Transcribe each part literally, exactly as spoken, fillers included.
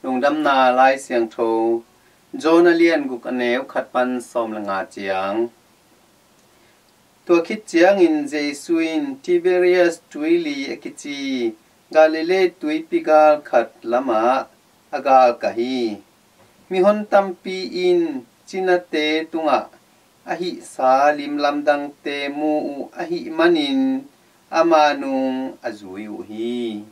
Lungdamna Lai Siangtho, John a lian guk a neu khat pan sawm le nga ciang. Tua khit ciangin Jesu in Tiberias tuili a kici Galilee tuipi gal khat lamah a galkah hi. Mihon tampi in cinate tungah a hihsa limlamdangte mu uh ahih manin ama nung a zui uh hi.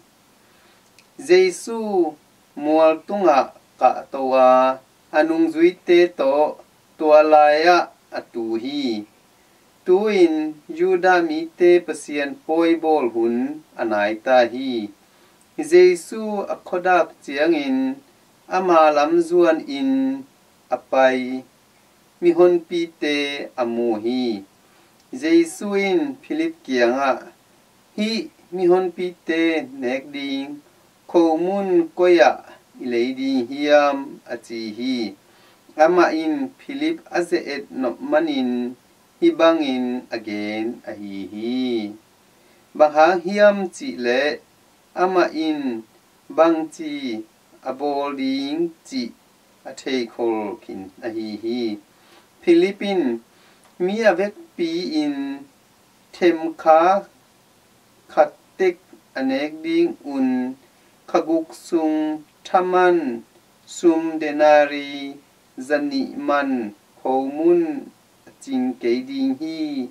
Jesu mual tungah kahto a, a nungzuite tawh tua lai-ah a tu hi. Tu-in Judah mite Pasian pawi bawl hun a nai ta hi. Jesu a khuadak ciangin ama lam zuanin a pai mihonpite a mu hi. Jesu in Philip kiangah, "Hih mihonpite nek ding khomun koi-ah i lei ding hiam?" a ci hi. Amah in Philip a ze-et nop manin hih bangin a gen ahi hi. Bang hang hiam cihleh amah in bangci a bawl ding cih a theikhol khin ahi hi. Philip in mi a vekpi-in themkha khat tek a nek dingun kha guk sung thaman sum denari zanih man khomun a cing kei ding hi,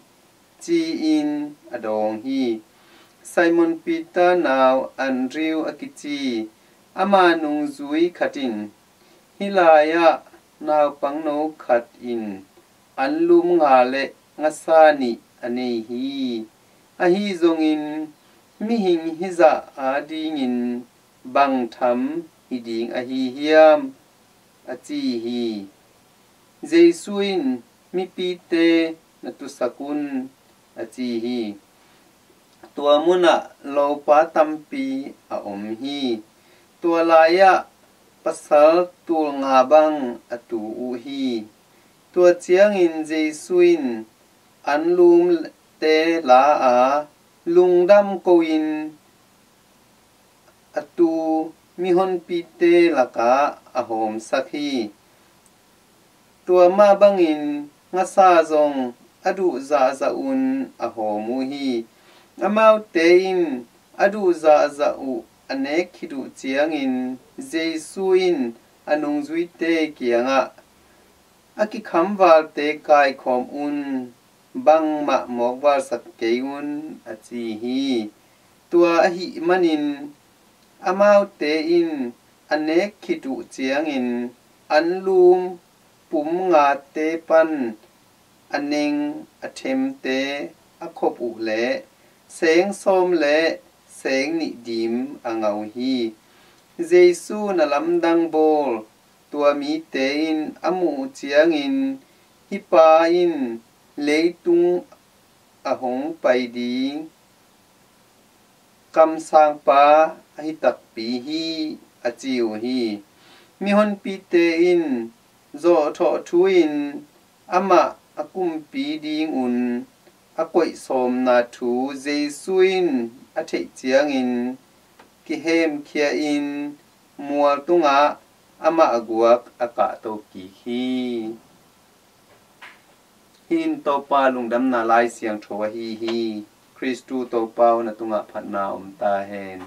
ci-in a dawng hi. Simon Peter nau Andrew a kici ama nungzui khat in, "Hih lai-ah naupangno khat in anlum nga le ngasa nih a nei hi. Ahi zongin mihing hizah adingin bang tham hi ding ahi hiam?" a ci hi. Jesu in, "Mipite na tusak un," a ci hi. Tua munah lopa tampi a om hi. Tua lai-ah pasal tul nga bang a tu uh hi. Tua ciangin Jesu in anlumte la a, lungdam ko-in a tu mihonpite lakah a hawmsak hi. Tua mah bangin ngasa zong a duh zahzah un a hawm uh hi. Amaute in a duh zahzah uh a nek khit uh ciangin Jesu in a nungzuite kiangah, "A kikhamvalte kaikhawm un, bangmah mawkvalsak kei un," a ci hi. Tua ahih manin amaute in a nek khit uh ciangin anlum pum ngate pan a neng a themte a khop uh leh seng sawm le seng nih dim a ngah uh hi. Jesu na lamdang bawl tua mite in a muh uh ciangin, "Hih pa in leitung a hong pai ding kamsangpa ahi takpi hi," a ci uh hi. Mihonpite in zawhthawh thu-in amah a kumpi dingun a koih sawmna thu Jesu in a theih ciangin kihemkhia-in mual tungah amah a guak a kahto kik hi. Hih in Topa lungdamna Lai Siangtho ahi hi. Khristu Topa aw, na tungah phatna om ta hen.